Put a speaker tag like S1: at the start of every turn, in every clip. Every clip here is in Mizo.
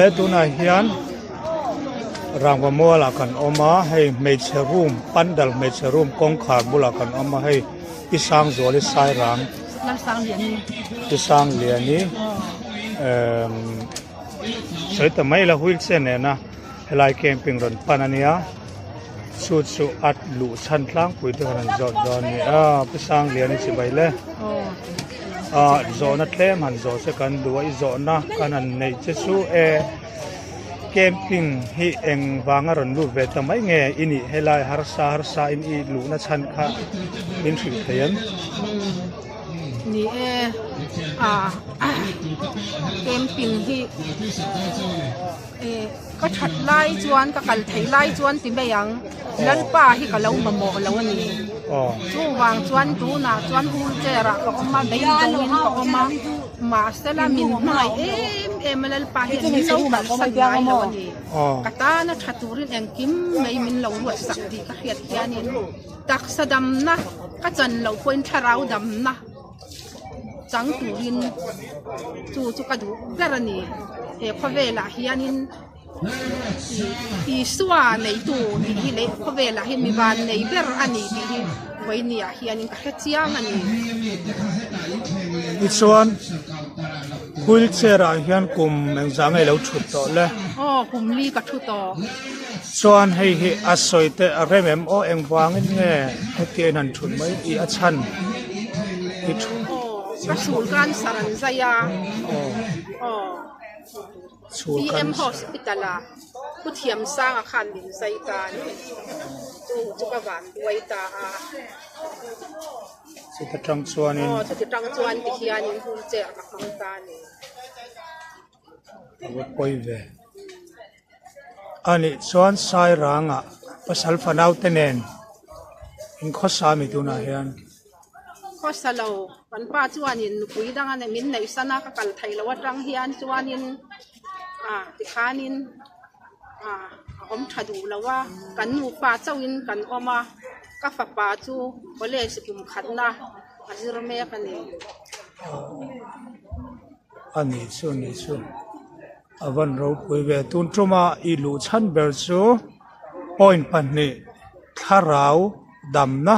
S1: Awle tunah hian rangva mualah kan awm a hei hmeichhe room pandal hmeichhe room kawngkhar bulah kan awm a hei i Sangzuali Sairang i Sangliani emm sawi ta mai la wheelchair nena helai camping rawn pan ania chu chu a luh chhan tlangpui te khan an zawt dawn a ni a pu Sangliani chibai le. Ah zawhna tlem han zawh che kan duh a i zawhna kan han neih che chu e camping hi eng vanga rawn lut ve ta mai nge i nih helai harsa harsa in i luhna chhan kha min hrilh thei em?
S2: Ni e ah camping hi e. Ka that lai chuan ka kal theih lai chuan ti mai ang, Lalpa hi ka lo mamawh lo a ni. Chuvang chuan tunah chuan wheelchair ah ka awm a, beidawngin ka awm a, mahsela min hmangaih em em a Lalpa hian min lo kalsan ngai lo a ni. Ka tana tha turin engkim mai min lo ruatsak tih ka hriat hianin taksa damna ka chan loh pawhin thlarau damna chang turin chu chu ka duh ber a ni. He khawvelah hianin Isua neitu tih hi leh khawvelah hian mi van nei ber a ni tih hi vawinia hianin ka hre chiang a ni.
S1: Tichuan wheelchair ah hian kum engzah nge lo thut tawh le?
S2: Aw kum li ka thu tawh.
S1: Chuan hei hi a sawi teh a rem em aw engvangin nge hetiang in han thut mai i a chhan i thu.
S2: Aw ka chhul cancer an zai a. Aw BM hospital ah Pu Thiamsanga khan min zai ta a ni. Chu chu ka van buai ta a.
S1: Chuta tang chuanin.
S2: Aw chuti tang chuan tihianin wheelchair ka hmang ta a ni.
S1: A va pawi ve. Anih chuan Sairangah pasal fanau te nen inkhawsa mi tunah hian.
S2: Khawsa lo, kan pa chuanin nupui danga min neih sana ka kal theih loh atang hian chuanin ah tikhanin ah a awm tha duh lo a, kan nupa chauhin kan awm a, ka fapa chu college kum khatna a zir mek a ni.
S1: A ni chu a ni chu a van ropui ve tun tuma i luh chhan ber chu point pahnih thlarau damna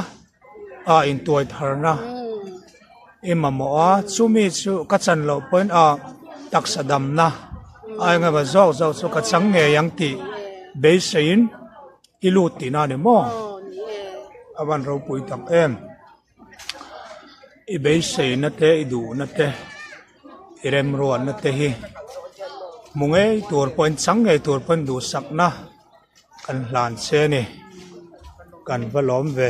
S1: a intuai tharna i mamawh a chumi chu ka chan loh pawhin a taksa damna a eng emaw zawk zawk chu ka chang ngei ang tih beiseiin i lut tihna a ni maw a van ropui tak em. I beiseina te i duhna te i remruatna te hi hmu ngei tur pawhin chang ngei tur pawhin duhsakna kan hlan che a ni kan va lawm ve.